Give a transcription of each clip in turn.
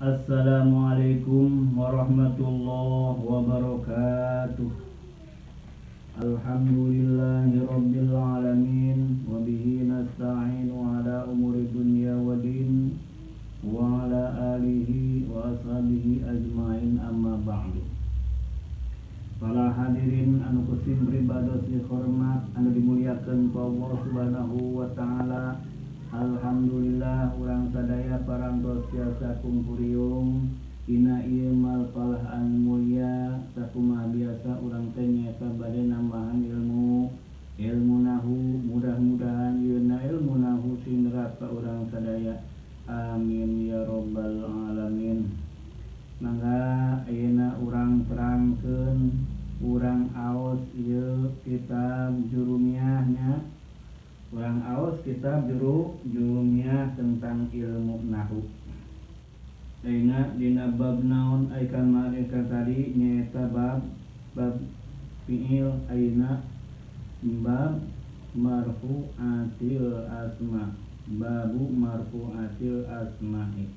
Assalamualaikum warahmatullahi wabarakatuh. Alhamdulillahi rabbil alamin, wa bihi nasta'inu ala umuri dunya wa din, wa ala alihi wa ashabihi ajmain, amma ba'du. Para hadirin anu kusim pribados dihormat, anu dimuliakeun ku Allah Subhanahu wa taala. Alhamdulillah urang sadaya parantos tiasa kumpuriung dina ieu malpalah anu mulia. Sakumaha biasa urang teh nyaeta bade nambahan ilmu, ilmu nahu. Mudah-mudahan ieu na ilmu nahu sinerat ka urang sadaya. Amin ya rabbal alamin. Mangga ayeuna urang terangkeun, urang aos ieu kitab Jurumiyah nya. Urang aos kitab Jurumiyah tentang ilmu nahu. Ayeuna dina bab naon ai kamari tadi nyaeta bab fi'il, ayeuna bab marfu'atil asma, babu marfu'atil asma'i.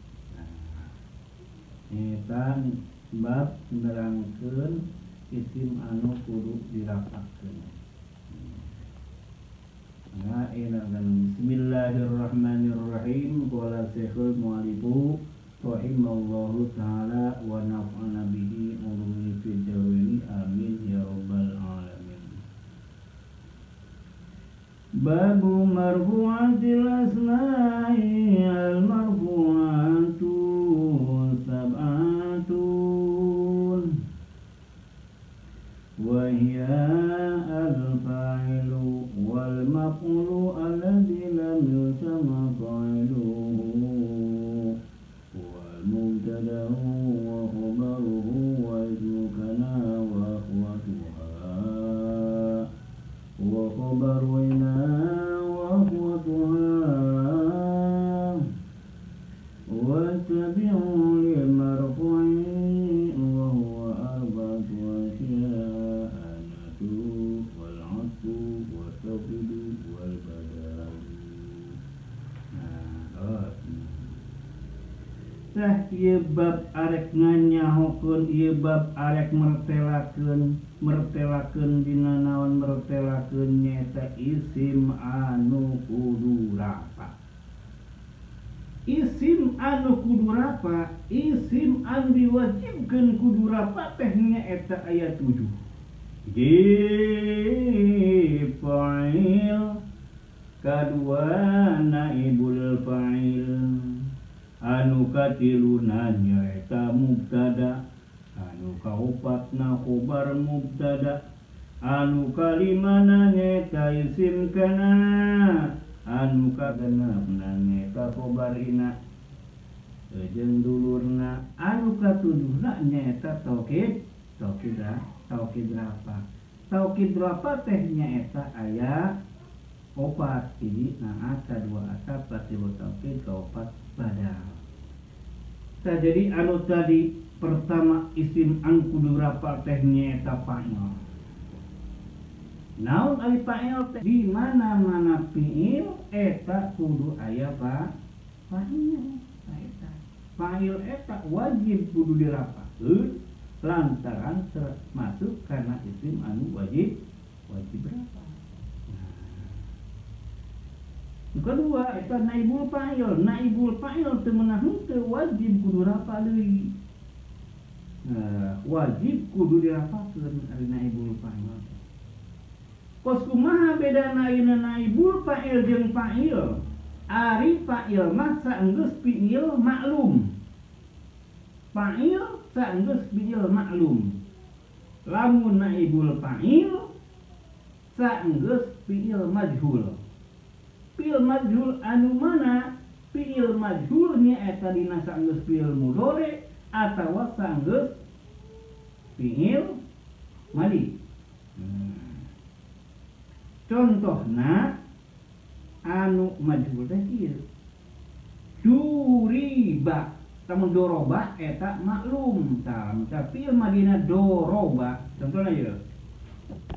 Nyaeta bab nerangkeun isim anu kudu dirapakeun. Nah, bismillahirrahmanirrahim. Qala Syekhul Mu'allifu rahimallahu taala wa nafa'ana bihi ulumi fid dharaini, amin ya rabbal alamin. Babu marfu'atil asma'i, al marfu'atu sab'atun, wa hiya al fa'ilu wal maf'ulu alladzi lam yusamma fa'iluhu wal mubtada'u wa khabaruhu wa ismu kana wa akhwatuha wa khabaru ina wa akhwatuha wa tabi'u lil marfu'i wa huwa arba'atu asya' an-natu wal 'atfu wa tawkidu wal badal. Nah, ieu bab arek nganyahokeun, ieu bab arek mertelakeun, mertelakeun dina naon mertelakeun nyaeta isim anu kudu rapa. Isim anu kudu rapa, isim anu diwajibkeun kudu rapa teh nyaeta aya 7. Hiji fa'il, kadua naibul fa'il, anu katiluna nyaeta mubtada, anu kaopatna khobar mubtada, anu kalimana nyaeta isim kana, anu kagenepna nyaeta khobar ina jeung dulurna, anu katujuhna nyaeta taukid, taukid rapa. Taukid rapa teh nyaeta aya 4, hiji naat, kadua atap, katilu taukid, kaopat badal. Tah jadi anu tadi pertama isim anu kudu rapa teh nyaeta fa'il. Naon ari fa'il teh? Di mana-mana fi'il eta kudu aya fa'il. Eta fa'il eta wajib kudu dirapakeun lantaran termasuk karena isim anu wajib rapa. Nah, kedua eta naibul fa'il. Naibul fa'il teu meunang henteu, wajib kudu rapa deui. Nah, wajib kudu dirapakeun ari naibul fa'il. Kos kumaha bedana ayeuna naibul fa'il jeung fa'il? Ari fa'il mah saenggeus fi'il maklum. Fa'il saenggeus fi'il maklum. Lamun naibul fa'il saenggeus fi'il majhul. Fi'il majhul anu mana? Fi'il majhul nyaeta dina saenggeus fi'il mudhari atawa saenggeus fi'il madi. Contohna anu majhul teh kieu. Duriba, lamun doroba eta maklum. Tah fi'il madina doroba, contohna ieu.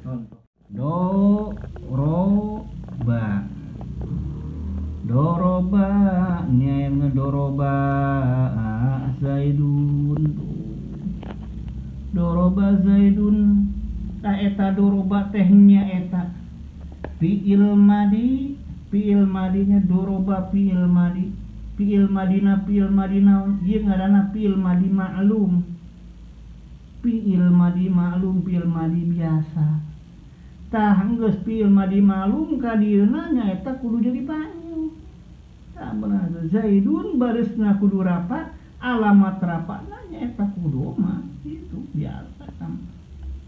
Contoh doroba. Doroba nya doroba Zaidun. Doroba Zaidun ta eta doroba teh nya eta fi'il madi, fi'il madinya doroba fi'il madi, fi'il madina fi'il madi naon? Ieu ngaranna fi'il madi ma'lum. Fi'il madi ma'lum, fi'il madi biasa. Tah geus fi'il madi ma'lum ka dieuna nyaeta kudu jadi fa'il. Tah bener Zaidun barisna kudu rapat, alamat rapatna nyaeta kudu mah itu biasa kan.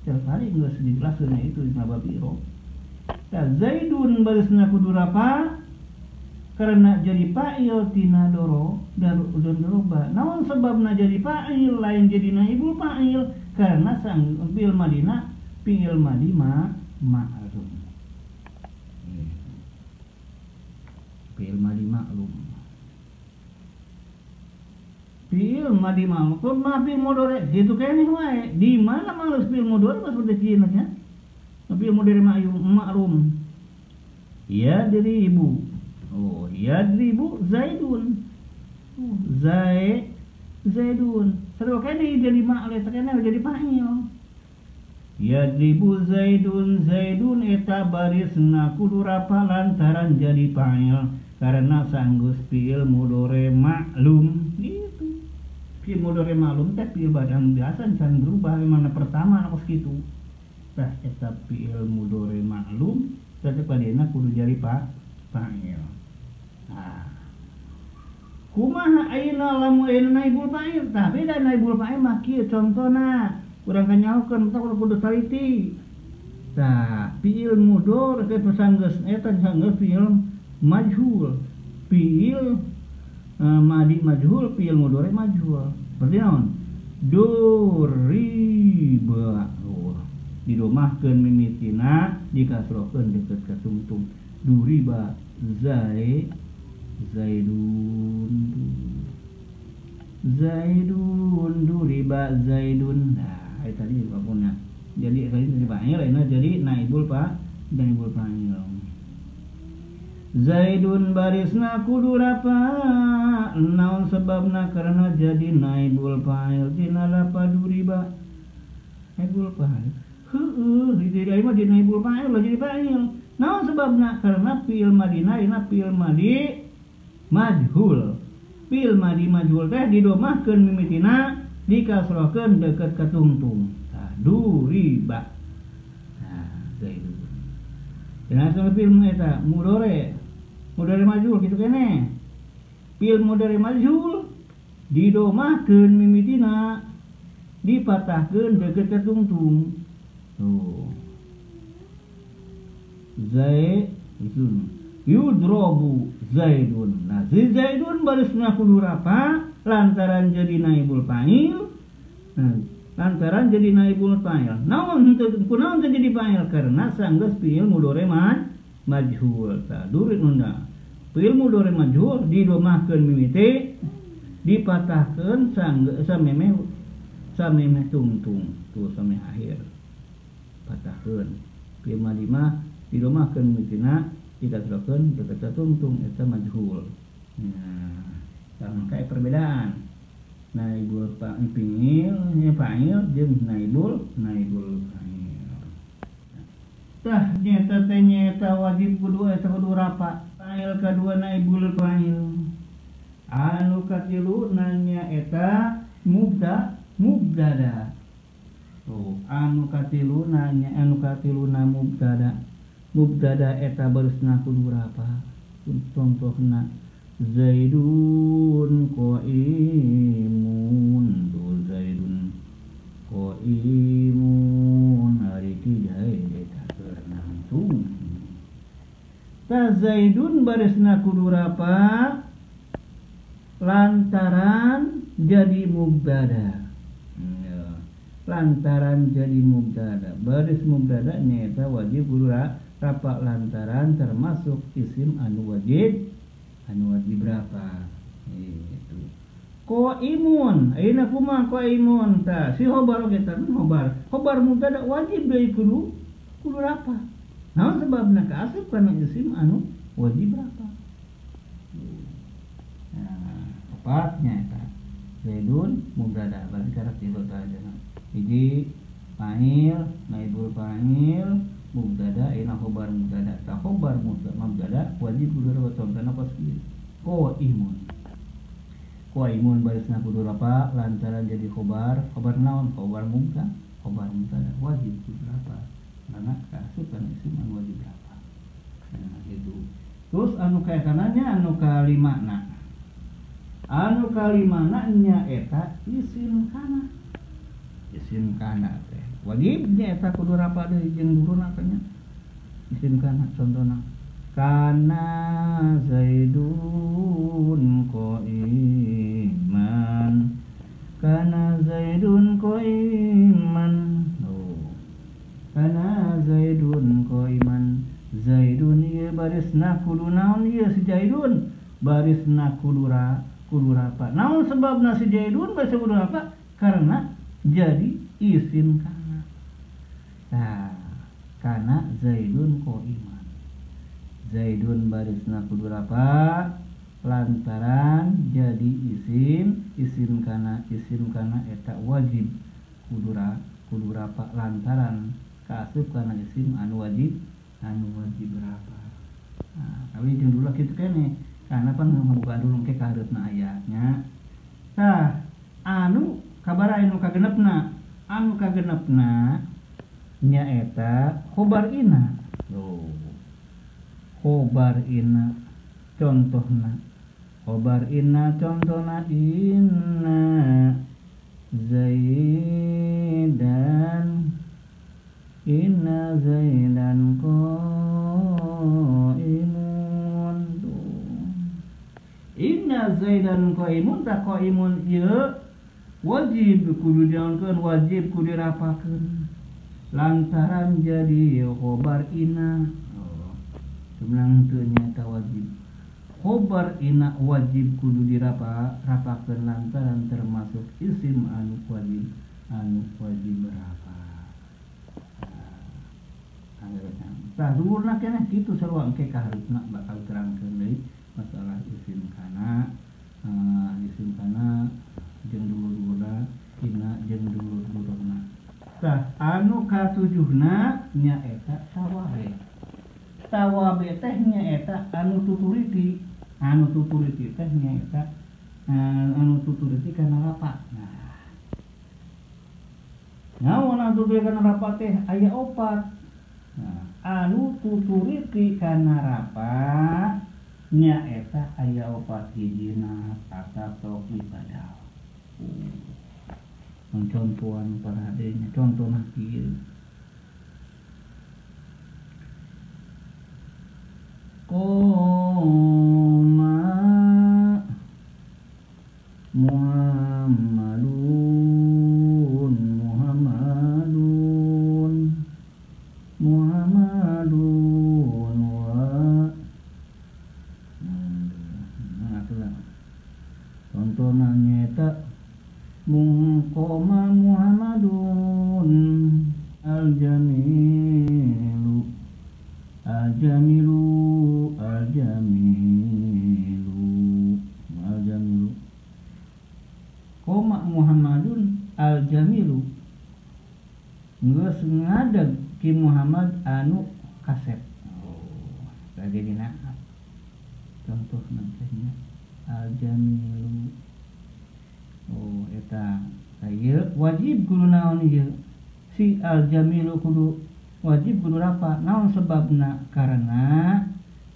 Tadi geus dijelaskeun itu dina bab i'rab. Tah Zaidun barisna kudu rapat karena jadi fa'il tina doro dan doroba. Naon sebabna jadi fa'il lain jadi naibul fa'il karena sang fi'il madina fi'il madi ma'lum. Fi'il madi ma'lum. Fi'il madi ma'lum kumaha fi'il mudhari kitu keneh wae. Di mana mangleus fi'il mudhari mah seperti kieu nya. Fi'il mudhari ma'lum. Yadribu. Oh, yadribu Zaidun. Oh, Zaidun. Sarua keneh jadi ma'lum keneh jadi fa'il. Yadribu Zaidun, Zaidun eta barisna kudu rapa lantaran jadi fa'il karena sanggeus fi'il mudhari maklum gitu. Fi'il mudhari maklum teh fi'il badan biasa can berubah mana pertama kos kitu. Tah eta fi'il mudhari maklum teh padena kudu jadi fa'il. Nah, kumaha ayeuna lamun ayeuna naibul fa'il? Tah beda naibul fa'il mah kieu contona. Urang kanyahokeun tah kudu taliti. Tah fi'il mudhari teh sanggeus eta sanggeus fi'il majhul. Fi'il madi majhul, fi'il mudhari majhul. Berarti naon? Duriba. Oh, didomahkeun mimitina dikasrohkeun deukeut ka tungtung. Duriba Zaidun. Zaidun duriba Zaidun. Nah, eta tadi apuna. Jadi tadi jadi fa'il, ayeuna jadi naibul naibul fa'il. Zaidun barisna kudu rapa naon sebabna karena jadi naibul fa'il tina lapa duriba. Naibul fa'il. Heueuh, jadi mah jadi naibul fa'il jadi fa'il. Naon sebabna karena fi'il madina ayeuna fi'il madi majhul. Fi'il madi majhul teh didomahkeun mimitina dikasrohkeun deukeut ka tungtung. Tah duriba. Nah, Zaidun. Dina fi'il eta mudhari. Mudhari majhul kitu keneh. Fi'il mudhari majhul didomahkeun mimitina dipatahkeun deukeut ka tungtung. Tuh. Zaidun yudrobu Zaidun. Nah, si Zaidun barisna kudu rapa lantaran jadi naibul fa'il. Nah, lantaran jadi naibul fa'il. Naon henteu kunaon teu jadi fa'il karena sanggeus fi'il mudhari majhul. Tah durit nunda. Fi'il mudhari majhul didomahkeun mimiti dipatahkeun sanggeus samemeh samemeh tungtung tuh samemeh akhir. Patahkeun. Fi'il madi mah didomahkeun mimitina dikasrohkeun deukeut ka tungtung eta majhul. Nah, maka perbedaan naibul fi'il nya fa'il jeung naibul fa'il. Tah nyata teh nyata wajib kudu eta kudu rapa. Fa'il kadua naibul fa'il. Anu katilu nanya eta mubtada. Tuh, anu katilu nanya anu katiluna mubtada. Mubtada eta barisna kudu rapa. Contohna Zaidun qaimun. Tuh Zaidun qaimun ari ki jae eta keur nangtung. Ta Zaidun barisna kudu rapa lantaran jadi mubtada. Ya. Lantaran jadi mubtada. Baris mubtada nyaeta wajib kudu rapa lantaran termasuk isim anu wajib berapa itu. Qaimun ayeuna kumaha qaimun tah si khobar oge tah khobar mubtada wajib deui kudu rapa. Naon sebabna kaasup kana isim anu wajib rapa. Kaopat nya eta Zaidun mubtada berarti karak tilu tah aja. Hiji fa'il, naibul fa'il, mubtada ina khobar mubtada. Ta khobar mubtada wajib kudu rapat contohna kos kieu. Qaimun. Qaimun barisna kudu rapat lantaran jadi khobar, khobar naon? Khobar mubtada, khobar mubtada wajib kudu rapat. Karena kaasup kana isim anu wajib rapat. Nah, gitu. Terus anu kaetananya anu kalimana. Anu kalimana nya eta isim kana. Isim kana teh wajib nya eta kudu rapat deui jeung dulurna teh nya. Isim kana contohna kana Zaidun qaiman, kana Zaidun qaiman. Oh, kana Zaidun qaiman. Zaidun ieu barisna kudu naon ieu si Zaidun? Barisna kudu rapat. Naon sebabna si Zaidun barisna kudu rapat? Karena jadi isim kana. Nah, kana Zaidun qaiman. Zaidun barisna kudu rapat lantaran jadi isim, isim kana eta wajib kudu rapat lantaran kaasup kana isim anu wajib rapat. Nah, tapi jeung dulu kitu keneh. Karena pan ngabuka dulu ke kahareupna ayatnya. Tah, anu kabar anu kagenepna, anu kagenepna nyaeta khobar ina. Tuh. Khobar ina contohna. Khobar ina contohna inna Zaidan, inna Zaidan qaimun. Inna Zaidan qaimun tah qaimun ieu wajib kudu diaonkeun, wajib kudu dirapakeun lantaran jadi khobar ina. Oh, sebenarnya teu nyaeta wajib. Khobar ina wajib kudu dirapakeun lantaran termasuk isim anu wajib berapa. Tah dulurna keneh kitu sarua engke kahareupna bakal terangkeun deui masalah isim kana, isim kana jeung dulur-dulurna, ina jeung dulur-dulurna. Tah anu katujuhna nyaeta tawabe. Tawabe teh nyaeta anu tuturiti, anu tuturiti teh nyaeta anu tuturiti kana rapat. Nah, naon anu tuturiti kana rapat teh aya opat. Nah, anu tuturiti kana rapat nyaeta aya opat hijina kata toki badal. Contohan para hadenya contohna kieu. Qoma Muhammadun, Muhammadun, Muhammadun wa. Nah, atulah. Contohna nyaeta mungqoma Muhammadun al-jamilu, al-jamilu, al-jamilu, al-jamilu. Koma Muhammadun al-jamilu geus ngadeg ki Muhammad anu kasep. Oh, jadi naat. Contohna teh nya al-jamilu. Oh, eta ieu wajib kudu naon ieu? Si al-jamilu kudu wajib kudu rapat. Naon sebabna? Karena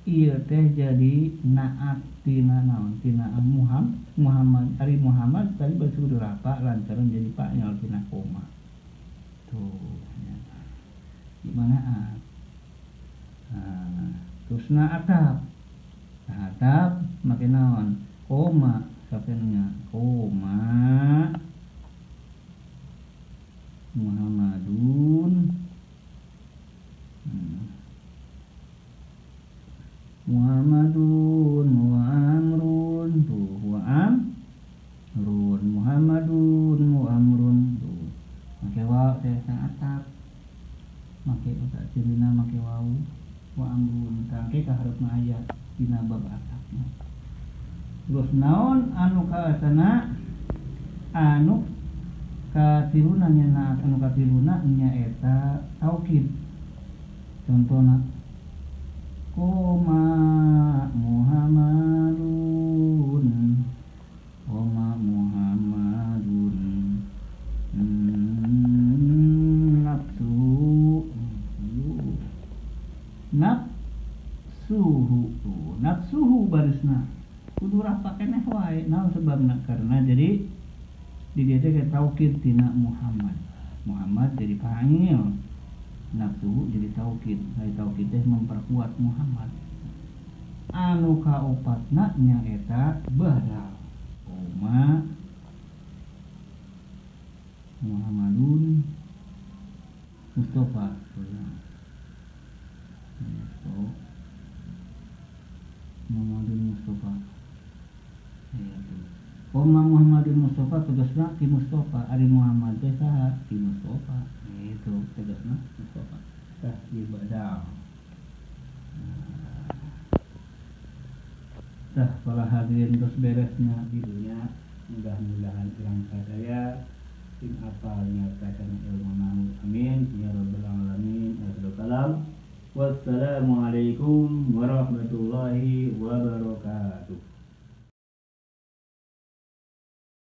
ieu teh jadi naat tina naon? Tina Muhammad. Ari Muhammad tadi baris kudu rapat lantaran jadi fa'il tina koma. Tuh, ya. Gimana? Nah, terusna atap. Nah, atap make naon? Koma. Sapenya koma Muhammadun, Muhammadun wa amrun, tuh wa amrun, Muhammadun wa amrun, tuh make waw teh atap, make otak cirina make waw wa amrun, tangke kaharepna aya dina bab atapna. Terus naon anu kaasana anu katiluna nya naat anu katiluna nyaeta taukid. Contohna koma Muhammadun, koma Muhammadun nafsu nafsuhu nafsuhu barisna kudu rafa keneh wae. Naon sebabna? Karena jadi di dieu teh taukid tina Muhammad. Muhammad jadi fa'il, nafsu jadi taukid. Ari taukid teh memperkuat Muhammad. Anu kaopatna nyaeta badal. Koma Muhammadun Mustafa. Muhammadun Mustafa. Koma Muhammadun Mustafa tegasna ti Mustafa. Ari Muhammad teh saha? Ti Mustafa. Itu tegasna Mustafa. Tah ieu badal. Tah para hadirin terus beresnya di dunia, mudah-mudahan urang sadaya sing apal nyatakan ilmu nahwu. Amin ya rabbal alamin. Akhirul kalam. Wassalamualaikum warahmatullahi wabarakatuh.